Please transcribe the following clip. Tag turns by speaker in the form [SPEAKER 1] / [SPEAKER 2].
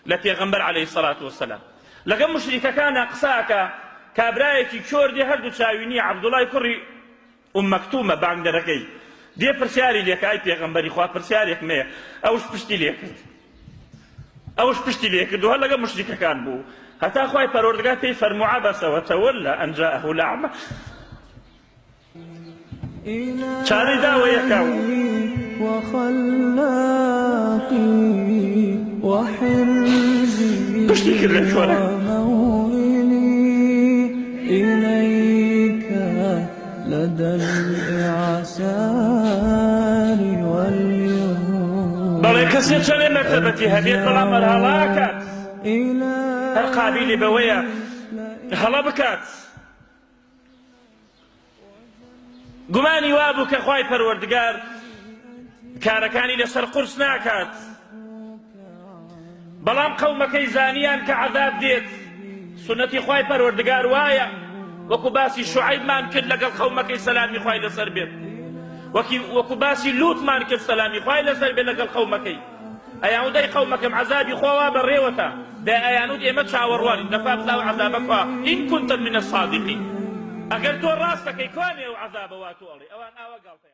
[SPEAKER 1] لە پێغەمبەر عەلەیهی سەڵات وەسەلام لەگەڵ مشریکەکانا قسە ئەکا کابرایەکی کۆر دێ هەردوو چاوی نییە عەبدوڵای کوڕی ئوم مەکتومە بانگدەرەکەی دێ پرسیاری لێکا ئەی پێغەمبەری خوا پرسیارێکم هەیە ئەوش پشتی لێکرد ئەوش پشتی لێکرد و هەر لەگەڵ مشریکەکان بوو هەتا خوای پەروەردگار پێی فەرموو عەبەسە وتەوەلا ئەن جاءه الأعمى چارەی داوە یەکا و پشتی کرد لە کۆرە. بەڵێ کەسێ چەنێ مەرتەبەتی هەبێت بەڵام هەر هەڵە ئەکات هەر قابیلی بەوەیە هەڵە بکات. گومانی وابوو کە خوای پەروەردگار کارەکانی لەسەر قورس ناکات بەڵام قەومەکەی زانیان کە عەذاب دێت سوننەتی خوای پەروەردگار وایە وەکو باسی شعیبمان کرد لەگەڵ قەومەکەی سەلامی خوای لەسەر بێت وەکی وەکو باسی لوتمان کرد سەلامی خوای لەسەر بێت لەگەڵ قەومەکەی ئەیانوت ئەی قەومەکەم عەزابی خوا وا بەڕێوەتە دە ئەیانوت ئێمە چاوەڕوانین دەفا بزا ئەو عەزابە کوا ان کنت من الصادقین ئەگەر تۆ ڕاست دەکەی کوانێ ئەو عەزابە وا تۆ ئەڵێی ئەوان ئاوا گاڵتەیان.